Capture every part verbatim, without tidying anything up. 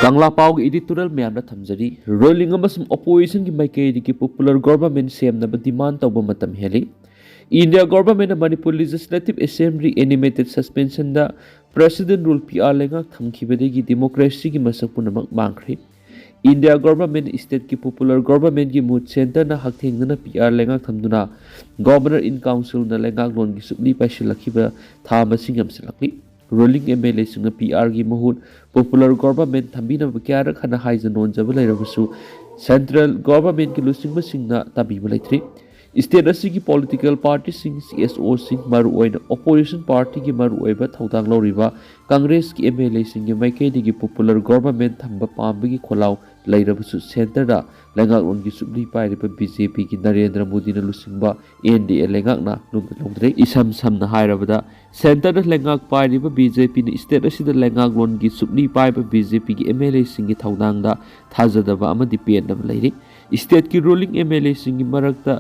ꯀꯪꯂꯥ ꯄꯥꯎꯒꯤ editorial ꯃꯌꯥꯝꯗ ꯊꯝꯖꯔꯤ꯫ Ruling ꯑꯃꯁꯨꯡ oppositionꯒꯤ ꯃꯥꯏꯀꯩꯗꯒꯤ popular government ꯁꯦꯝꯅꯕ demand ꯇꯧꯕ ꯃꯇꯝ ꯍꯦꯜꯂꯤ꯫ India governmentꯅ Manipur Legislative Assembly animated suspensionꯗ President rule P R ꯂꯩꯉꯥꯛ ꯊꯝꯈꯤꯕꯗꯒꯤ democracyꯒꯤ ꯃꯁꯛ ꯄꯨꯝꯅꯃꯛ ꯃꯥꯡꯈ꯭ꯔꯦ꯫ India government stateꯀꯤ popular governmentꯀꯤ ꯃꯍꯨꯠ centreꯅ ꯍꯛꯊꯦꯡꯅꯅ P R ꯂꯩꯉꯥꯛ ꯊꯝꯗꯨꯅ Governor in Councilꯅ ꯂꯩꯉꯥꯛꯂꯣꯟꯒꯤ ꯁꯨꯞꯂꯤ ꯄꯥꯏꯁꯤꯜꯂꯛꯈꯤꯕ ꯊꯥ ꯃꯁꯤꯡ ꯌꯥꯝꯁꯤꯜꯂꯛꯂꯤ꯫ Ruling MLAꯁꯤꯡꯅ P Rꯒꯤ ꯃꯍꯨꯠ popular government ꯊꯝꯕꯤꯅꯕ ꯀꯌꯥꯔꯛ ꯍꯟꯅ ꯍꯥꯏꯖ ꯅꯣꯟꯖꯕ ꯂꯩꯔꯕꯁꯨ central governmentꯀꯤ ꯂꯨꯆꯤꯡꯕꯁꯤꯡꯅ ꯇꯥꯕꯤꯕ ꯂꯩꯇ꯭ꯔꯤ꯫ State ꯑꯁꯤꯒꯤ political partyꯁꯤꯡ, CSOꯁꯤꯡ, ꯃꯔꯨꯑꯣꯏꯅ opposition partyꯒꯤ ꯃꯔꯨꯑꯣꯏꯕ ꯊꯧꯗꯥꯡ ꯂꯧꯔꯤꯕ Congressꯀꯤ MLAꯁꯤꯡꯒꯤ ꯃꯥꯏꯀꯩꯗꯒꯤ popular government ꯊꯝꯕ ꯄꯥꯝꯕꯒꯤ ꯈꯣꯜꯂꯥꯎ ꯂꯩꯔꯕꯁꯨ centreꯗ ꯂꯩꯉꯥꯛꯂꯣꯟꯒꯤ ꯁꯨꯞꯂꯤ ꯄꯥꯏꯔꯤꯕ BJPꯒꯤ ꯅꯔꯦꯟꯗ꯭ꯔ ꯃꯣꯗꯤꯅ ꯂꯨꯆꯤꯡꯕ NDA ꯂꯩꯉꯥꯛꯅ ꯂꯨꯝꯅ ꯂꯧꯗ꯭ꯔꯦ꯫ ꯏꯁꯝ ꯁꯝꯅ ꯍꯥꯏꯔꯕꯗ centreꯗ ꯂꯩꯉꯥꯛ ꯄꯥꯏꯔꯤꯕ BJPꯅ state ꯑꯁꯤꯗ ꯂꯩꯉꯥꯛꯂꯣꯟꯒꯤ ꯁꯨꯞꯂꯤ ꯄꯥꯏꯕ BJPꯒꯤ MLAꯁꯤꯡꯒꯤ ꯊꯧꯗꯥꯡꯗ ꯊꯥꯖꯗꯕ ꯑꯃꯗꯤ ꯄꯦꯟꯗꯕ ꯂꯩꯔꯤ꯫ Stateꯀꯤ ruling MLAꯁꯤꯡꯒꯤ ꯃꯔꯛꯇ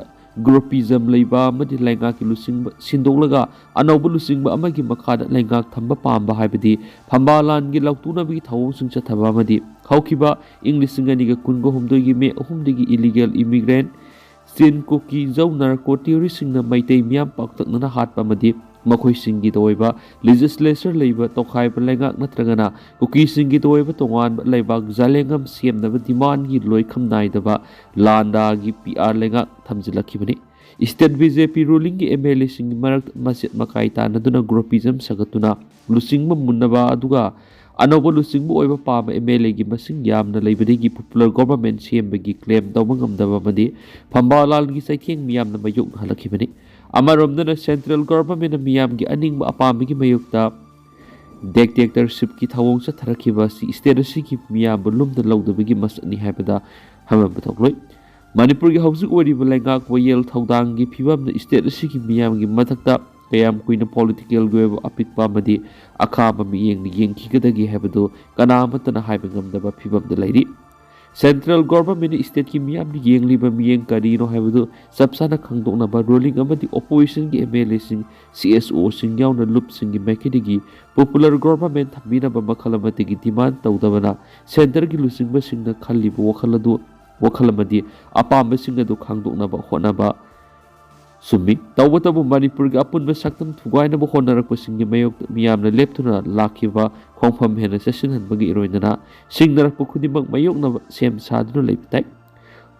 groupism ꯂꯩꯕ ꯑꯃꯗꯤ ꯂꯩꯉꯥꯛꯀꯤ ꯂꯨꯆꯤꯡꯕ ꯁꯤꯟꯗꯣꯛꯂꯒ ꯑꯅꯧꯕ ꯂꯨꯆꯤꯡꯕ ꯑꯃꯒꯤ ꯃꯈꯥꯗ ꯂꯩꯉꯥꯛ ꯊꯝꯕ ꯄꯥꯝꯕ ꯍꯥꯏꯕꯗꯤ ꯐꯝꯕꯥꯜ ꯂꯥꯟꯒꯤ ꯂꯥꯎꯊꯣꯛꯅꯕꯒꯤ ꯊꯧꯑꯣꯡꯁꯤꯡ ꯆꯠꯊꯕ ꯑꯃꯗꯤ ꯍꯧꯈꯤꯕ ꯏꯪ ꯂꯤꯁꯤꯡ ꯑꯅꯤꯒ ꯀꯨꯟꯒ ꯍꯨꯝꯗꯣꯏꯒꯤ May ꯑꯍꯨꯝꯗꯒꯤ illegal immigrant ꯆꯤꯟ, ꯀꯨꯀꯤ, ꯖꯧ narco terroristꯁꯤꯡꯅ ꯃꯩꯇꯩ ꯃꯤꯌꯥꯝ ꯄꯥꯛꯇꯛꯅꯅ ꯍꯥꯠꯄ ꯑꯃꯗꯤ ꯃꯈꯣꯏꯁꯤꯡꯒꯤꯗ ꯑꯣꯏꯕ legislature ꯂꯩꯕ ꯇꯣꯈꯥꯏꯕ ꯂꯩꯉꯥꯛ ꯅꯠꯇ꯭ꯔꯒꯅ ꯀꯨꯀꯤꯁꯤꯡꯒꯤꯗ ꯑꯣꯏꯕ ꯇꯣꯉꯥꯟꯕ ꯂꯩꯕꯥꯛ ꯖꯥꯂꯦꯡꯉꯝ ꯁꯦꯝꯅꯕ demandꯒꯤ ꯂꯣꯏꯈꯝ ꯅꯥꯏꯗꯕ ꯂꯥꯟꯗꯥꯒꯤ P R ꯂꯩꯉꯥꯛ ꯊꯝꯖꯤꯜꯂꯛꯈꯤꯕꯅꯤ꯫ State BJP rulingꯒꯤ MLAꯁꯤꯡꯒꯤ ꯃꯔꯛꯇ ꯃꯆꯦꯠ ꯃꯀꯥꯏ ꯇꯥꯟꯅꯗꯨꯅ groupism ꯁꯥꯒꯠꯇꯨꯅ ꯂꯨꯆꯤꯡꯕ ꯃꯨꯟꯅꯕ ꯑꯗꯨꯒ ꯑꯅꯧꯕ ꯂꯨꯆꯤꯡꯕ ꯑꯣꯏꯕ ꯄꯥꯝꯕ MLAꯒꯤ ꯃꯁꯤꯡ ꯌꯥꯝꯅ ꯂꯩꯕꯗꯒꯤ popular government ꯁꯦꯝꯕꯒꯤ claim ꯇꯧꯕ ꯉꯝꯗꯕ ꯑꯃꯗꯤ ꯐꯝꯕꯥꯜ ꯂꯥꯟꯒꯤ ꯆꯩꯊꯦꯡ ꯃꯤꯌꯥꯝꯅ ꯃꯥꯌꯣꯛꯅꯍꯜꯂꯛꯈꯤꯕꯅꯤ꯫ ꯑꯃꯔꯣꯝꯗꯅ central governmentꯅ ꯃꯤꯌꯥꯝꯒꯤ ꯑꯅꯤꯡꯕ ꯑꯄꯥꯝꯕꯒꯤ ꯃꯥꯌꯣꯛꯇ dictatorshipꯀꯤ ꯊꯧꯑꯣꯡ ꯆꯠꯊꯔꯛꯈꯤꯕ ꯑꯁꯤ state ꯑꯁꯤꯒꯤ ꯃꯤꯌꯥꯝꯕꯨ ꯂꯨꯝꯅ ꯂꯧꯗꯕꯒꯤ ꯃꯁꯛꯅꯤ ꯍꯥꯏꯕꯗ ꯍꯥꯃꯟꯕ ꯊꯣꯛꯂꯣꯏ꯫ ꯃꯅꯤꯄꯨꯔꯒꯤ ꯍꯧꯖꯤꯛ ꯑꯣꯏꯔꯤꯕ ꯂꯩꯉꯥꯛ ꯋꯥꯌꯦꯜ ꯊꯧꯗꯥꯡꯒꯤ ꯐꯤꯕꯝꯅ state ꯑꯁꯤꯒꯤ ꯃꯤꯌꯥꯝꯒꯤ ꯃꯊꯛꯇ ꯀꯌꯥꯝ ꯀꯨꯏꯅ politicalꯒꯤ ꯑꯣꯏꯕ ꯑꯄꯤꯛꯄ ꯑꯃꯗꯤ ꯑꯈꯥꯕ ꯃꯤꯠꯌꯦꯡꯅ ꯌꯦꯡꯈꯤꯒꯗꯒꯦ ꯍꯥꯏꯕꯗꯨ ꯀꯅꯥ ꯑꯃꯠꯇꯅ ꯍꯥꯏꯕ ꯉꯝꯗꯕ ꯐꯤꯕꯝꯗ ꯂꯩꯔꯤ꯫ Central Government ꯅ state ꯀꯤ ꯃꯤꯌꯥꯝꯅ ꯌꯦꯡꯂꯤꯕ ꯃꯤꯠꯌꯦꯡ ꯀꯔꯤꯅꯣ ꯍꯥꯏꯕꯗꯨ ꯆꯞ ꯆꯥꯅ ꯈꯪꯗꯣꯛꯅꯕ ruling ꯑꯃꯗꯤ opposition ꯒꯤ M L A ꯁꯤꯡ, C S O ꯁꯤꯡ ꯌꯥꯎꯅ ꯂꯨꯞꯁꯤꯡꯒꯤ ꯃꯥꯏꯀꯩꯗꯒꯤ popular government ꯊꯝꯕꯤꯅꯕ ꯃꯈꯜ ꯑꯃꯠꯇꯒꯤ demand ꯇꯧꯗꯕꯅ centre ꯒꯤ ꯂꯨꯆꯤꯡꯕꯁꯤꯡꯅ ꯈꯜꯂꯤꯕ ꯋꯥꯈꯜ ꯑꯗꯨ, ꯋꯥꯈꯜ ꯑꯃꯗꯤ ꯑꯄꯥꯝꯕꯁꯤꯡ ꯑꯗꯨ ꯈꯪꯗꯣꯛꯅꯕ ꯍꯣꯠꯅꯕ ꯆꯨꯝꯃꯤ꯫ ꯇꯧꯕꯇꯕꯨ ꯃꯅꯤꯄꯨꯔꯒꯤ ꯑꯄꯨꯟꯕ ꯁꯛꯇꯝ ꯊꯨꯒꯥꯏꯅꯕ ꯍꯣꯠꯅꯔꯛꯄꯁꯤꯡꯒꯤ ꯃꯥꯌꯣꯛꯇ ꯃꯤꯌꯥꯝꯅ ꯂꯦꯞꯇꯨꯅ ꯂꯥꯛꯈꯤꯕ ꯈꯣꯡꯐꯝ ꯍꯦꯟꯅ ꯆꯦꯠꯁꯤꯟꯍꯟꯕꯒꯤ ꯏꯔꯣꯏꯅꯅ ꯁꯤꯡꯅꯔꯛꯄ ꯈꯨꯗꯤꯡꯃꯛ ꯃꯥꯌꯣꯛꯅꯕ ꯁꯦꯝ ꯁꯥꯗꯨꯅ ꯂꯩꯕ ꯇꯥꯏ꯫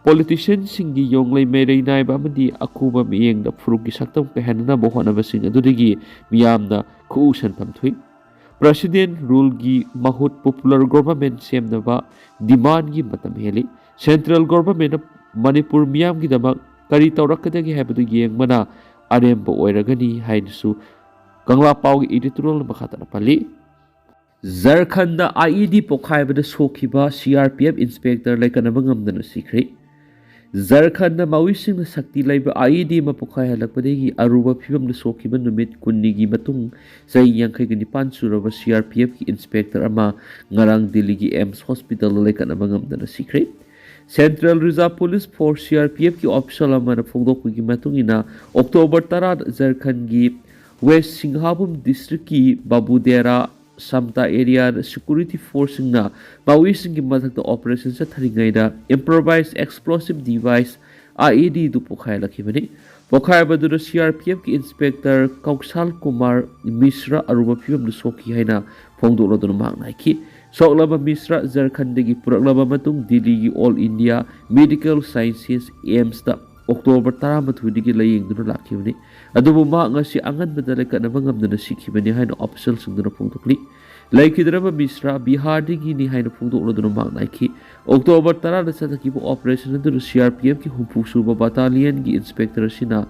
Politician ꯁꯤꯡꯒꯤ ꯌꯣꯡꯂꯩ ꯃꯩꯔꯩ ꯅꯥꯏꯕ ꯑꯃꯗꯤ ꯑꯀꯨꯕ ꯃꯤꯠꯌꯦꯡꯗ ꯐꯨꯔꯨꯞꯀꯤ ꯁꯛꯇꯝ ꯀꯥꯏꯍꯟꯅꯅꯕ ꯍꯣꯠꯅꯕꯁꯤꯡ ꯑꯗꯨꯗꯒꯤ ꯃꯤꯌꯥꯝꯅ ꯈꯨꯎ ꯁꯟꯐꯝ ꯊꯣꯛꯏ꯫ President rule ꯒꯤ ꯃꯍꯨꯠ popular government ꯁꯦꯝꯅꯕ demand ꯒꯤ ꯃꯇꯝ ꯍꯦꯜꯂꯤ꯫ Central Government ꯅ ꯃꯅꯤꯄꯨꯔ ꯃꯤꯌꯥꯝꯒꯤꯗꯃꯛ ꯀꯔꯤ ꯇꯧꯔꯛꯀꯗꯒꯦ ꯍꯥꯏꯕꯗꯨ ꯌꯦꯡꯕꯅ ꯑꯔꯦꯝꯕ ꯑꯣꯏꯔꯒꯅꯤ ꯍꯥꯏꯅꯁꯨ ꯀꯪꯂꯥ ꯄꯥꯎꯒꯤ editorial ꯃꯈꯥ ꯇꯥꯅ ꯄꯜꯂꯤ꯫ ꯖꯔꯈꯟꯗ I E D ꯄꯣꯈꯥꯏꯕꯗ ꯁꯣꯛꯈꯤꯕ C R P F inspector ꯂꯥꯏꯀꯠꯅꯕ ꯉꯝꯗꯅ ꯁꯤꯈ꯭ꯔꯦ꯫ ꯖꯔꯈꯟꯗ ꯃꯥꯋꯤꯁꯤꯡꯅ ꯁꯛꯇꯤ ꯂꯩꯕ I E D ꯑꯃ ꯄꯣꯈꯥꯏꯍꯜꯂꯛꯄꯗꯒꯤ ꯑꯔꯨꯕ ꯐꯤꯕꯝꯗ ꯁꯣꯛꯈꯤꯕ ꯅꯨꯃꯤꯠ ꯀꯨꯟꯅꯤꯒꯤ ꯃꯇꯨꯡ ꯆꯍꯤ ꯌꯥꯡꯈꯩꯒ ꯅꯤꯄꯥꯟ ꯁꯨꯔꯕ C R P F ꯀꯤ inspector ꯑꯃ ꯉꯔꯥꯡ ꯗꯤꯜꯂꯤꯒꯤ AIIMS hospital ꯗ ꯂꯥꯏꯀꯠꯅꯕ ꯉꯝꯗꯅ ꯁꯤꯈ꯭ꯔꯦ꯫ Central Reserve Police Force, C R P F ꯀꯤ official ꯑꯃꯅ ꯐꯣꯡꯗꯣꯛꯄꯒꯤ ꯃꯇꯨꯡ ꯏꯟꯅ, October ꯇꯔꯥꯗ ꯖꯔꯈꯟꯒꯤ West Singhabhum district ꯀꯤ ꯕꯥꯕꯨꯗꯦꯔꯥ ꯁꯝꯇꯥ area ꯗ security force ꯁꯤꯡꯅ ꯃꯥꯋꯤꯁꯤꯡꯒꯤ ꯃꯊꯛꯇ operation ꯆꯠꯊꯔꯤꯉꯩꯗ improvised explosive device, I E D do ꯄꯣꯈꯥꯏꯍꯜꯂꯛꯈꯤꯕꯅꯤ꯫ ꯄꯣꯈꯥꯏꯕꯗꯨꯗ C R P F ꯀꯤ inspector ꯀꯧꯁꯥꯜ ꯀꯨꯃꯥꯔ ꯃꯤꯁ꯭ꯔꯥ ꯑꯔꯨꯕ ꯐꯤꯕꯝꯗ ꯁꯣꯛꯈꯤ ꯍꯥꯏꯅ ꯐꯣꯡꯗꯣꯛꯂꯗꯨꯅ ꯃꯍꯥꯛꯅ ꯍꯥꯏꯈꯤ꯫ ꯁꯣꯛꯂꯕ ꯃꯤꯁ꯭ꯔꯥ ꯖꯔꯈꯟꯗꯒꯤ ꯄꯨꯔꯛꯂꯕ ꯃꯇꯨꯡ ꯗꯤꯜꯂꯤꯒꯤ All India Medical Sciences, AIIMS ꯇ October ꯇꯔꯥꯃꯥꯊꯣꯏꯗꯒꯤ ꯂꯥꯌꯦꯡꯗꯨꯅ ꯂꯥꯛꯈꯤꯕꯅꯤ꯫ ꯑꯗꯨꯕꯨ ꯃꯍꯥꯛ ꯉꯁꯤ ꯑꯉꯟꯕꯗ ꯂꯥꯏꯀꯠꯅꯕ ꯉꯝꯗꯅ ꯁꯤꯈꯤꯕꯅꯤ ꯍꯥꯏꯅ official ꯁꯤꯡꯗꯨꯅ ꯐꯣꯡꯗꯣꯛꯂꯤ꯫ ꯂꯩꯈꯤꯗ꯭ꯔꯕ ꯃꯤꯁ꯭ꯔꯥ ꯕꯤꯍꯥꯔꯗꯒꯤꯅꯤ ꯍꯥꯏꯅ ꯐꯣꯡꯗꯣꯛꯂꯗꯨꯅ ꯃꯍꯥꯛꯅ ꯍꯥꯏꯈꯤ꯫ October ꯇꯔꯥꯗ ꯆꯠꯊꯈꯤꯕ operation ꯑꯗꯨꯗ C R P F ꯀꯤ ꯍꯨꯝꯐꯨ ꯁꯨꯕ battalion ꯒꯤ inspector ꯑꯁꯤꯅ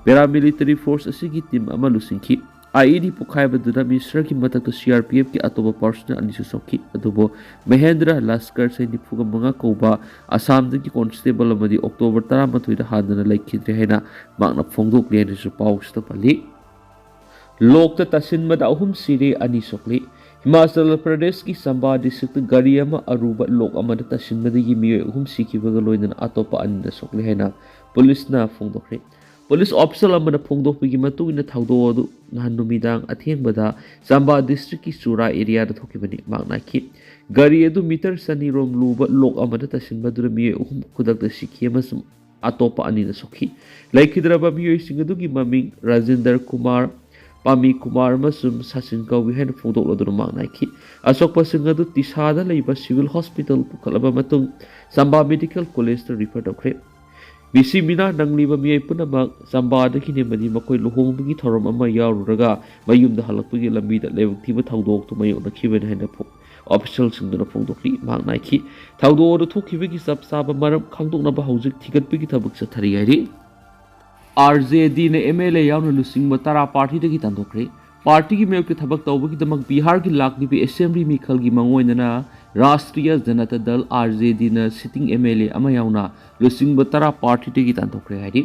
paramilitary force ꯑꯁꯤꯒꯤ team ꯑꯃ ꯂꯨꯆꯤꯡꯈꯤ꯫ I E D ꯄꯣꯈꯥꯏꯕꯗꯨꯗ ꯃꯤꯁ꯭ꯔꯥꯒꯤ ꯃꯊꯛꯇ C R P F ꯀꯤ ꯑꯇꯣꯞꯄ personnel ꯑꯅꯤꯁꯨ ꯁꯣꯛꯈꯤ꯫ ꯑꯗꯨꯕꯨ ꯃꯍꯦꯟꯗ꯭ꯔ ꯂꯁꯀꯔ ꯁꯩ ꯅꯤꯐꯨꯒ ꯃꯉꯥ ꯀꯧꯕ ꯑꯁꯥꯝꯗꯒꯤ constable ꯑꯃꯗꯤ October ꯇꯔꯥꯃꯥꯊꯣꯏꯗ ꯍꯥꯟꯗꯅ ꯂꯩꯈꯤꯗ꯭ꯔꯦ ꯍꯥꯏꯅ ꯃꯍꯥꯛꯅ ꯐꯣꯡꯗꯣꯛꯂꯤ ꯍꯥꯏꯅꯁꯨ ꯄꯥꯎꯁꯤꯗ ꯄꯜꯂꯤ꯫ ꯂꯣꯛꯇ ꯇꯥꯁꯤꯟꯕꯗ ꯑꯍꯨꯝ ꯁꯤꯔꯦ, ꯑꯅꯤ ꯁꯣꯛꯂꯤ꯫ ꯍꯤꯃꯥꯆꯜ ꯄ꯭ꯔꯗꯦꯁꯀꯤ ꯆꯝꯕꯥ ꯗꯤꯁꯇ꯭ꯔꯤꯛꯇ ꯒꯥꯔꯤ ꯑꯃ ꯑꯔꯨꯕ ꯂꯣꯛ ꯑꯃꯗ ꯇꯥꯁꯤꯟꯕꯗꯒꯤ ꯃꯤꯑꯣꯏ ꯑꯍꯨꯝ ꯁꯤꯈꯤꯕꯒ ꯂꯣꯏꯅꯅ ꯑꯇꯣꯞꯄ ꯑꯅꯤꯅ ꯁꯣꯛꯂꯦ ꯍꯥꯏꯅ ꯄꯨꯂꯤꯁꯅ ꯐꯣꯡꯗꯣꯛꯈ꯭ꯔꯦ꯫ ꯄꯨꯂꯤꯁ ꯑꯣꯐꯤꯁꯦꯜ ꯑꯃꯅ ꯐꯣꯡꯗꯣꯛꯄꯒꯤ ꯃꯇꯨꯡ ꯏꯟꯅ ꯊꯧꯗꯣꯛ ꯑꯗꯨ ꯅꯍꯥꯟ ꯅꯨꯃꯤꯗꯥꯡ ꯑꯊꯦꯡꯕꯗ ꯆꯝꯕꯥ ꯗꯤꯁꯇ꯭ꯔꯤꯛꯀꯤ ꯆꯨꯔꯥ ꯑꯦꯔꯤꯌꯥꯗ ꯊꯣꯛꯈꯤꯕꯅꯤ꯫ ꯃꯍꯥꯛꯅ ꯍꯥꯏꯈꯤ, ꯒꯥꯔꯤ ꯑꯗꯨ ꯃꯤꯇꯔ ꯆꯅꯤꯔꯣꯝ ꯂꯨꯕ ꯂꯣꯛ ꯑꯃꯗ ꯇꯥꯁꯤꯟꯕꯗꯨꯅ ꯃꯤꯑꯣꯏ ꯑꯍꯨꯝ ꯈꯨꯗꯛꯇ ꯁꯤꯈꯤ ꯑꯃꯁꯨꯡ ꯑꯇꯣꯞꯄ ꯑꯅꯤꯅ ꯁꯣꯛꯈꯤ꯫ ꯂꯩꯈꯤꯗ꯭ꯔꯕ ꯃꯤꯑꯣꯏꯁꯤꯡ ꯑꯗꯨꯒꯤ ꯃꯃꯤꯡ ꯔꯥꯖꯦꯟꯗꯔ ꯀꯨꯃꯥꯔ, ꯄꯥꯃꯤ ꯀꯨꯃꯥꯔ ꯑꯃꯁꯨꯡ ꯁꯆꯤꯟ ꯀꯧꯏ ꯍꯥꯏꯅ ꯐꯣꯡꯗꯣꯛꯂꯗꯨꯅ ꯃꯍꯥꯛꯅ ꯍꯥꯏꯈꯤ꯫ ꯑꯁꯣꯛꯄꯁꯤꯡ ꯑꯗꯨ ꯇꯤꯁꯥꯗ ꯂꯩꯕ ꯁꯤꯚꯤꯜ ꯍꯣꯁꯄꯤꯇꯥꯜ ꯄꯨꯈꯠꯂꯕ ꯃꯇꯨꯡ ꯆꯝꯕꯥ ꯃꯦꯗꯤꯀꯦꯜ ꯀꯣꯂꯦꯖꯇ ꯔꯤꯐꯔ ꯇꯧꯈ꯭ꯔꯦ꯫ ꯃꯤꯁꯤ ꯃꯤꯅꯥ ꯅꯪꯂꯤꯕ ꯃꯤꯑꯣꯏ ꯄꯨꯝꯅꯃꯛ ꯆꯝꯕꯥꯗꯒꯤꯅꯤ ꯑꯃꯗꯤ ꯃꯈꯣꯏ ꯂꯨꯍꯣꯡꯕꯒꯤ ꯊꯧꯔꯝ ꯑꯃ ꯌꯥꯎꯔꯨꯔꯒ ꯃꯌꯨꯝꯗ ꯍꯜꯂꯛꯄꯒꯤ ꯂꯝꯕꯤꯗ ꯂꯥꯏꯕꯛ ꯊꯤꯕ ꯊꯧꯗꯣꯛꯇꯨ ꯃꯥꯌꯣꯛꯅꯈꯤꯕꯅꯤ ꯍꯥꯏꯅ ꯐꯣ-, ꯑꯣꯐꯤꯁꯦꯜꯁꯤꯡꯗꯨꯅ ꯐꯣꯡꯗꯣꯛꯂꯤ꯫ ꯃꯍꯥꯛꯅ ꯍꯥꯏꯈꯤ, ꯊꯧꯗꯣꯛ ꯑꯗꯨ ꯊꯣꯛꯈꯤꯕꯒꯤ ꯆꯞ ꯆꯥꯕ ꯃꯔꯝ ꯈꯪꯗꯣꯛꯅꯕ ꯍꯧꯖꯤꯛ ꯊꯤꯒꯠꯄꯒꯤ ꯊꯕꯛ ꯆꯠꯊꯔꯤ ꯍꯥꯏꯔꯤ꯫ ꯑꯥꯔ ꯖꯦ ꯗꯤꯅ ꯑꯦꯝ ꯑꯦꯜ ꯑꯦ ꯌꯥꯎꯅ ꯂꯨꯆꯤꯡꯕ ꯇꯔꯥ ꯄꯥꯔꯇꯤꯗꯒꯤ ꯇꯥꯟꯊꯣꯛꯈ꯭ꯔꯦ꯫ ꯄꯥꯔꯇꯤꯒꯤ ꯃꯥꯌꯣꯛꯇ ꯊꯕꯛ ꯇꯧꯕꯒꯤꯗꯃꯛ ꯕꯤꯍꯥꯔꯒꯤ ꯂꯥꯛꯂꯤꯕ ꯑꯦꯁꯦꯝꯕ꯭ꯂꯤ ꯃꯤꯈꯜꯒꯤ ꯃꯥꯡꯑꯣꯏꯅꯅ ꯔꯥꯁꯇ꯭ꯔꯤꯌꯥ ꯖꯅꯇꯥ ꯗꯜ, ꯑꯥꯔ ꯖꯦ ꯗꯤꯅ ꯁꯤꯇꯤꯡ ꯑꯦꯝ ꯑꯦꯜ ꯑꯦ ꯑꯃ ꯌꯥꯎꯅ ꯂꯨꯆꯤꯡꯕ ꯇꯔꯥ ꯄꯥꯔꯇꯤꯗꯒꯤ ꯇꯥꯟꯊꯣꯛꯈ꯭ꯔꯦ ꯍꯥꯏꯔꯤ꯫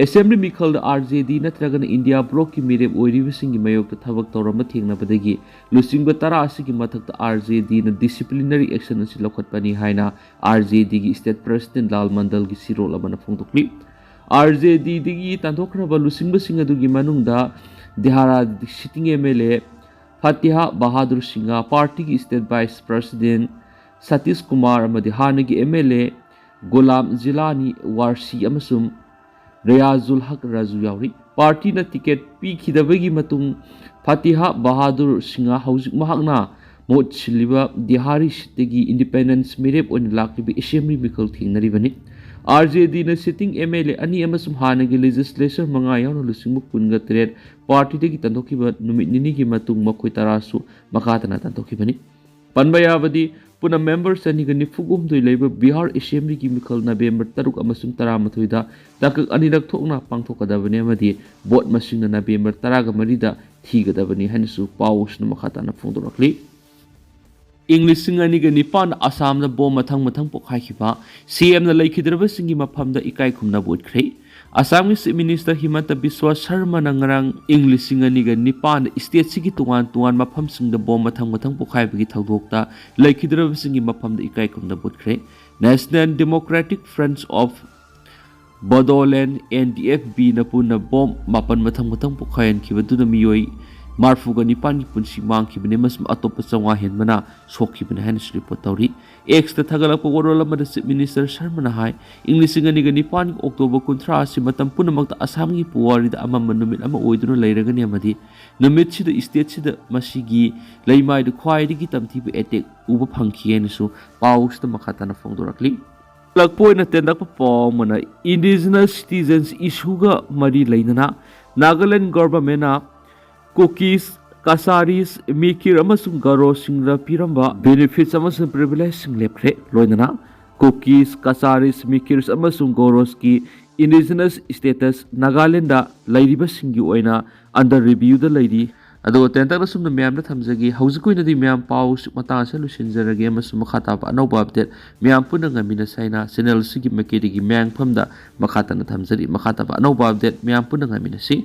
ꯑꯦꯁꯦꯝꯕ꯭ꯂꯤ ꯃꯤꯈꯜꯗ ꯑꯥꯔ ꯖꯦ ꯗꯤ ꯅꯠꯇ꯭ꯔꯒꯅ ꯏꯟꯗꯤꯌꯥ ꯕ꯭ꯂꯣꯛꯀꯤ ꯃꯤꯔꯦꯞ ꯑꯣꯏꯔꯤꯕꯁꯤꯡꯒꯤ ꯃꯥꯌꯣꯛꯇ ꯊꯕꯛ ꯇꯧꯔꯝꯕ ꯊꯦꯡꯅꯕꯗꯒꯤ ꯂꯨꯆꯤꯡꯕ ꯇꯔꯥ ꯑꯁꯤꯒꯤ ꯃꯊꯛꯇ ꯑꯥꯔ ꯖꯦ ꯗꯤꯅ ꯗꯤꯁꯤꯄ꯭ꯂꯤꯅꯔꯤ ꯑꯦꯛꯁꯟ ꯑꯁꯤ ꯂꯧꯈꯠꯄꯅꯤ ꯍꯥꯏꯅ ꯑꯥꯔ ꯖꯦ ꯗꯤꯒꯤ ꯁ꯭ꯇꯦꯠ ꯄ꯭ꯔꯦꯁꯤꯗꯦꯟꯠ ꯂꯥꯜ ꯃꯟꯗꯜꯒꯤ ꯁꯤꯔꯣꯜ ꯑꯃꯅ ꯐꯣꯡꯗꯣꯛꯂꯤ꯫ ꯑꯥꯔ ꯖꯦ ꯗꯤꯗꯒꯤ ꯇꯥꯟꯊꯣꯛꯈ꯭ꯔꯕ ꯂꯨꯆꯤꯡꯕꯁꯤꯡ ꯑꯗꯨꯒꯤ ꯃꯅꯨꯡꯗ Dehra sitting M L A Fatiha Bahadur Singh, ꯄꯥꯔꯇꯤꯒꯤ state vice president Satish Kumar ꯑꯃꯗꯤ ꯍꯥꯟꯅꯒꯤ ꯑꯦꯝ ꯑꯦꯜ ꯑꯦ ꯒꯨꯂꯥꯝ ꯖꯤꯂꯥꯅꯤ ꯋꯥꯔꯁꯤ ꯑꯃꯁꯨꯡ ꯔꯌꯥꯖꯨꯜ ꯍꯛ ꯔꯥꯖꯨ ꯌꯥꯎꯔꯤ꯫ ꯄꯥꯔꯇꯤꯅ ꯇꯤꯀꯦꯠ ꯄꯤꯈꯤꯗꯕꯒꯤ ꯃꯇꯨꯡ ꯐꯇꯤꯍꯥ ꯕꯍꯥꯗꯨꯔ ꯁꯤꯡꯍ ꯍꯧꯖꯤꯛ ꯃꯍꯥꯛꯅ ꯃꯍꯨꯠ ꯁꯤꯜꯂꯤꯕ ꯗꯤꯍꯥꯔꯤ ꯁꯤꯠꯇꯒꯤ ꯏꯟꯗꯤꯄꯦꯟꯗꯦꯟꯁ ꯃꯤꯔꯦꯞ ꯑꯣꯏꯅ ꯂꯥꯛꯂꯤꯕ ꯑꯦꯁꯦꯝꯕ꯭ꯂꯤ ꯃꯤꯈꯜ ꯊꯦꯡꯅꯔꯤꯕꯅꯤ꯫ ꯑꯥꯔ ꯖꯦ ꯗꯤꯅ ꯁꯤꯇꯤꯡ ꯑꯦꯝ ꯑꯦꯜ ꯑꯦ ꯑꯅꯤ ꯑꯃꯁꯨꯡ ꯍꯥꯟꯅꯒꯤ ꯂꯦꯖꯤꯁꯂꯦꯆꯔ ꯃꯉꯥ ꯌꯥꯎꯅ ꯂꯨꯆꯤꯡꯕ ꯀꯨꯟꯒ ꯇꯔꯦꯠ ꯄꯥꯔꯇꯤꯗꯒꯤ ꯇꯥꯟꯊꯣꯛꯈꯤꯕ ꯅꯨꯃꯤꯠ ꯅꯤꯅꯤꯒꯤ ꯃꯇꯨꯡ ꯃꯈꯣꯏ ꯇꯔꯥꯁꯨ ꯃꯈꯥ ꯇꯥꯅ ꯇꯥꯟꯊꯣꯛꯈꯤꯕꯅꯤ꯫ ꯄꯟꯕ ꯌꯥꯕꯗꯤ, ꯄꯨꯟꯅ ꯃꯦꯝꯕꯔ ꯆꯅꯤꯒ ꯅꯤꯐꯨ ꯍꯨꯝꯗꯣꯏ ꯂꯩꯕ ꯕꯤꯍꯥꯔ ꯑꯦꯁꯦꯝꯕ꯭ꯂꯤꯒꯤ ꯃꯤꯈꯜ ꯅꯕꯦꯝꯕꯔ ꯇꯔꯨꯛ ꯑꯃꯁꯨꯡ ꯇꯔꯥꯃꯥꯊꯣꯏꯗ ꯇꯥꯡꯀꯛ ꯑꯅꯤꯔꯛ ꯊꯣꯛꯅ ꯄꯥꯡꯊꯣꯛꯀꯗꯕꯅꯤ ꯑꯃꯗꯤ ꯚꯣꯠ ꯃꯁꯤꯡꯅ ꯅꯕꯦꯝꯕꯔ ꯇꯔꯥꯒ ꯃꯔꯤꯗ ꯊꯤꯒꯗꯕꯅꯤ ꯍꯥꯏꯅꯁꯨ ꯄꯥꯎꯁꯤꯅ ꯃꯈꯥ ꯇꯥꯅ ꯐꯣꯡꯗꯣꯔꯛꯂꯤ꯫ ꯏꯪ ꯂꯤꯁꯤꯡ ꯑꯅꯤꯒ ꯅꯤꯄꯥꯟꯗ ꯑꯁꯥꯝꯗ ꯕꯣꯝ ꯃꯊꯪ ꯃꯊꯪ ꯄꯣꯈꯥꯏꯈꯤꯕ ꯁꯤ ꯑꯦꯝꯅ ꯂꯩꯈꯤꯗ꯭ꯔꯕꯁꯤꯡꯒꯤ ꯃꯐꯝꯗ ꯏꯀꯥꯏ ꯈꯨꯝꯅꯕ ꯎꯠꯈ꯭ꯔꯦ꯫ ꯑꯁꯥꯝꯒꯤ Chief Minister ꯍꯤꯃꯟꯇ ꯕꯤꯁ꯭ꯋꯥ ꯁꯔꯃꯅ ꯉꯔꯥꯡ ꯏꯪ ꯂꯤꯁꯤꯡ ꯑꯅꯤꯒ ꯅꯤꯄꯥꯟꯗ state ꯁꯤꯒꯤ ꯇꯣꯉꯥꯟ ꯇꯣꯉꯥꯟ ꯃꯐꯝꯁꯤꯡꯗ bomb ꯃꯊꯪ ꯃꯊꯪ ꯄꯣꯈꯥꯏꯕꯒꯤ ꯊꯧꯗꯣꯛꯇ ꯂꯩꯈꯤꯗ꯭ꯔꯕꯁꯤꯡꯒꯤ ꯃꯐꯝꯗ ꯏꯀꯥꯏ ꯈꯨꯝꯅꯕ ꯎꯠꯈ꯭ꯔꯦ꯫ National Democratic Front of Bodoland, N D F B ꯅ ꯄꯨꯟꯅ bomb ꯃꯥꯄꯟ ꯃꯊꯪ ꯃꯊꯪ ꯄꯣꯈꯥꯏꯍꯟꯈꯤꯕꯗꯨꯅ ꯃꯤꯑꯣꯏ ꯃꯔꯤꯐꯨꯒ ꯅꯤꯄꯥꯟꯒꯤ ꯄꯨꯟꯁꯤ ꯃꯥꯡꯈꯤꯕꯅꯤ ꯑꯃꯁꯨꯡ ꯑꯇꯣꯞꯄ ꯆꯥꯝꯃꯉꯥ ꯍꯦꯟꯕꯅ ꯁꯣꯛꯈꯤꯕꯅꯤ ꯍꯥꯏꯅꯁꯨ report ꯇꯧꯔꯤ꯫ X ꯇ ꯊꯥꯒꯠꯂꯛꯄ ꯋꯥꯔꯣꯜ ꯑꯃꯗ Chief Minister ꯁꯔꯃꯅ ꯍꯥꯏ, ꯏꯪ ꯂꯤꯁꯤꯡ ꯑꯅꯤꯒ ꯅꯤꯄꯥꯟꯒꯤ October ꯀꯨꯟꯊ꯭ꯔꯥ ꯑꯁꯤ ꯃꯇꯝ ꯄꯨꯝꯅꯃꯛꯇ ꯑꯁꯥꯝꯒꯤ ꯄꯨꯋꯥꯔꯤꯗ ꯑꯃꯝꯕ ꯅꯨꯃꯤꯠ ꯑꯃ ꯑꯣꯏꯗꯨꯅ ꯂꯩꯔꯒꯅꯤ ꯑꯃꯗꯤ ꯅꯨꯃꯤꯠꯁꯤꯗ state ꯁꯤꯗ ꯃꯁꯤꯒꯤ ꯂꯩꯃꯥꯏꯗ ꯈ꯭ꯋꯥꯏꯗꯒꯤ ꯇꯝꯊꯤꯕ attack ꯎꯕ ꯐꯪꯈꯤ ꯍꯥꯏꯅꯁꯨ ꯄꯥꯎꯁꯤꯗ ꯃꯈꯥ ꯇꯥꯅ ꯐꯣꯡꯗꯣꯔꯛꯂꯤ꯫ ꯂꯛꯄ ꯑꯣꯏꯅ ꯇꯦꯟꯗꯛꯄ ꯄꯥꯎ ꯑꯃꯅ Indigenous Citizens Issue ꯒ ꯃꯔꯤ ꯂꯩꯅꯅ Nagaland Government ꯅ Kukis, Kacharis, Mikir ꯑꯃꯁꯨꯡ Garos ꯁꯤꯡꯗ ꯄꯤꯔꯝꯕ benefits ꯑꯃꯁꯨꯡ privilege ꯁꯤꯡ ꯂꯦꯞꯈ꯭ꯔꯦ꯫ ꯂꯣꯏꯅꯅ Kukis, Kacharis, Mikirs ꯑꯃꯁꯨꯡ Garos ꯀꯤ Indigenous status Nagaland ꯗ ꯂꯩꯔꯤꯕꯁꯤꯡꯒꯤ ꯑꯣꯏꯅ under review ꯗ ꯂꯩꯔꯤ꯫ ꯑꯗꯨꯒ ꯇꯦꯟꯇꯛꯅ ꯁꯨꯝꯅ ꯃꯌꯥꯝꯗ ꯊꯝꯖꯒꯦ꯫ ꯍꯧꯖꯤꯛꯀꯤ ꯑꯣꯏꯅꯗꯤ ꯃꯌꯥꯝ ꯄꯥꯎ ꯃꯇꯥꯡ ꯑꯁꯤꯗ ꯂꯣꯏꯁꯤꯟꯖꯔꯒꯦ ꯑꯃꯁꯨꯡ ꯃꯈꯥ ꯇꯥꯕ ꯑꯅꯧꯕ update ꯃꯌꯥꯝ ꯄꯨꯟꯅ ꯉꯥꯏꯃꯤꯟꯅꯁꯤ ꯍꯥꯏꯅ channel ꯑꯁꯤꯒꯤ ꯃꯥꯏꯀꯩꯗꯒꯤ ꯃꯌꯥꯝꯐꯝꯗ ꯃꯈꯥ ꯇꯥꯅ ꯊꯝꯖꯔꯤ꯫ ꯃꯈꯥ ꯇꯥꯕ ꯑꯅꯧꯕ update ꯃꯌꯥꯝ ꯄꯨꯟꯅ ꯉꯥꯏꯃꯤꯟꯅꯁꯤ꯫